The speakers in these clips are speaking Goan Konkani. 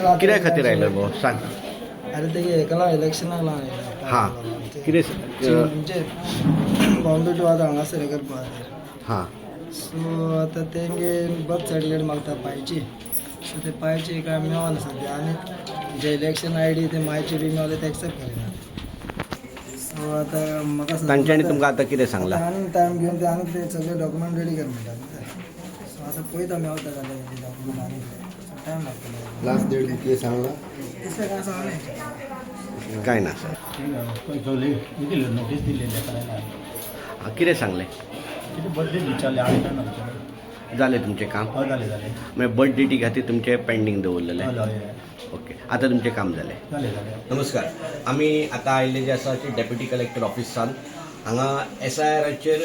कित्या खातीर आयलो गो सांग. अरे ते हेका लागून, इलेक्शनाक लागून आयला. हां, कितें? म्हणजे बॉम्बे टू आतां हांगासर हे करपा खातीर. सो आतां तेंगे बर्थ सर्टिफिकेट मागता पायची. सो ते पायची काय मेळना सद्या आनी जे इलेक्शन I D ते मायची बी मेवले ते एक्सेप्ट करिना. सो आतां म्हाका तांच्यांनी तुमकां आतां कितें सांगलां? आनी टायम घेवन ते आनी ते सगळे डॉक्युमेंट रेडी कर म्हणटात ते. सो आतां पळयता मेवता जाल्यार डॉक्युमेंट आनी सो टायम लागतलो. लास्ट डेट कितली सांगला? तिसरें काय सांगलें. काय ना सर. पयसोली दिल्ली, नोटीस दिल्ली लेकरांना. हां, कितें सांगलें? कितें बड्डे विचारले आनी काय ना विचारलें. जालें तुमचें काम? हय, जालें जालें. म्हणजे बर्थ डेटी खातीर तुमचें पेंडींग दवरलेलें? हय हय. ओके, आतां तुमचें काम जालें? जालें जालें. नमस्कार, आमी आतां आयिल्ले जे आसा ते डेप्युटी कलेक्टर ऑफिसान. हांगा एसआयआराचेर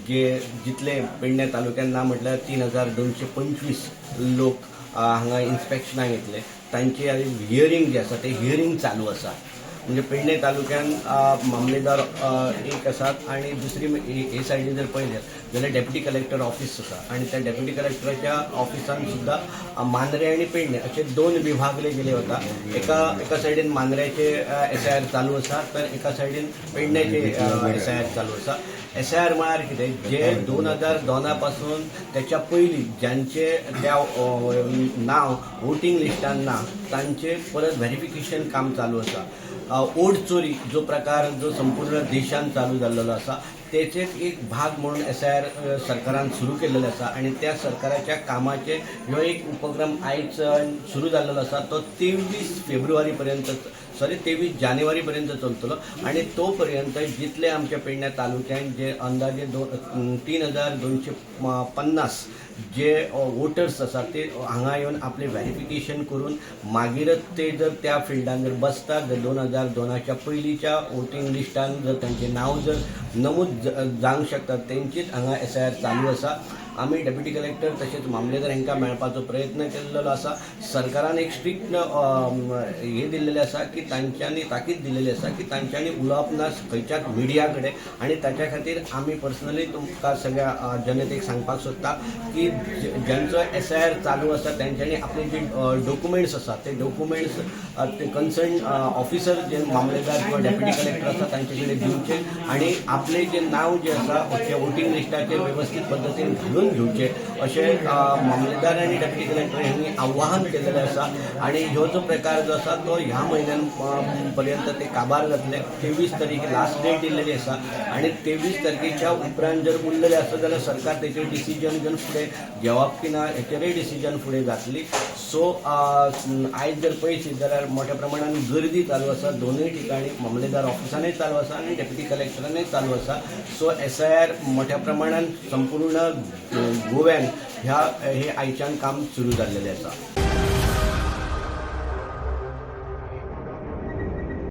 जे जितले पेडणे तालुक्यान ना म्हटल्यार 3225 लोक हांगा इन्स्पेक्शनाक येतले, तांचे हियरींग जे आसा ते हियरींग चालू आसा. म्हणजे पेडणे तालुक्यान मामलेदार एक आसात आनी दुसरी हे सायडीन जर पळयलें जाल्यार डेप्युटी कलेक्टर ऑफिस आसा आनी त्या डेप्युटी कलेक्टराच्या ऑफिसान सुद्दां मांद्रे आनी पेडणे अशे दोन विभागले गेले वता. एका एका सायडीन मांद्र्याचे एसआयआर चालू आसा तर एका सायडीन पेडण्याचे एसआयआर चालू आसा. एसआयआर म्हळ्यार कितें? जे 2002 पासून त्याच्या पयलीं ज्यांचे त्या नांव वोटींग लिस्टान ना तांचे परत व्हेरिफिकेशन काम चालू आसा. वोट चोरी जो प्रकार जो संपूर्ण देशान चालू जाल्लेलो आसा तेचेच एक भाग म्हणून एसआयआर सरकारान सुरू केलेलो आसा आनी त्या सरकाराच्या कामाचे ह्यो एक उपक्रम आयज सुरू जाल्लेलो आसा. तो 23 फेब्रुवारी पर्यंत, सॉरी, 23 जानेवारी पर्यंत चलतलो आनी तो पर्यंत जितले आमच्या पेडण्या तालुक्यान जे अंदाजे 3250 जे वोटर्स आसात ते हांगा येवन आपलें व्हेरिफिकेशन करून मागीरच ते जर त्या फिल्डान जर बसतात, जर 2002च्या पयलींच्या वोटींग लिस्टान जर तांचें नांव जर नमूद जावंक शकता, तेंचीच हांगा एसआयआर चालू आसा. आमी डेप्युटी कलेक्टर तशेंच मामलेदार हांकां मेळपाचो प्रयत्न केल्लो आसा. सरकारान एक स्ट्रिक्ट हे दिल्लेलें आसा की तांच्यांनी ताकीद दिलेली आसा की तांच्यांनी उलोवप ना खंयच्याच मिडिया कडेन आनी ताच्या खातीर आमी पर्सनली तुमकां सगळ्या जनतेक सांगपाक सोदता की ज्यांचो एसआयआर चालू आसा तेंच्यांनी आपले जे डॉक्युमेंट्स आसा ते डॉक्युमेंट्स ते कन्सर्न ऑफिसर जे मामलेदार किंवा डेप्युटी कलेक्टर आसा तांचे कडेन दिवचे आनी आपले जे नांव जे आसा ते वोटींग लिस्टाचेर वेवस्थीत पद्दतीन घालून घेवचे अशें मामलेदार आनी डेप्युटी कलेक्टर हांणी आव्हान केलेलें आसा. आनी ह्यो जो प्रकार जो आसा तो ह्या म्हयन्यान पर्यंत ते काबार जातले. 23 तारीख लास्ट डेट दिल्लेली आसा आनी 23 तारखेच्या उपरांत जर उरलेले आसत जाल्यार सरकार तेचेर डिसिजन घेवन फुडें घेवप की ना हेचेरय डिसिजन फुडें जातली. सो आयज जर पळयशी जाल्यार मोठ्या प्रमाणान गर्दी चालू आसा दोनूय ठिकाणी. मामलेदार ऑफिसानय चालू आसा आनी डेप्युटी कलेक्टरानय चालू आसा. सो एसआयआर मोठ्या प्रमाणान संपूर्ण गोव्यान ह्या हे आयच्यान काम सुरू जाल्लेलें आसा.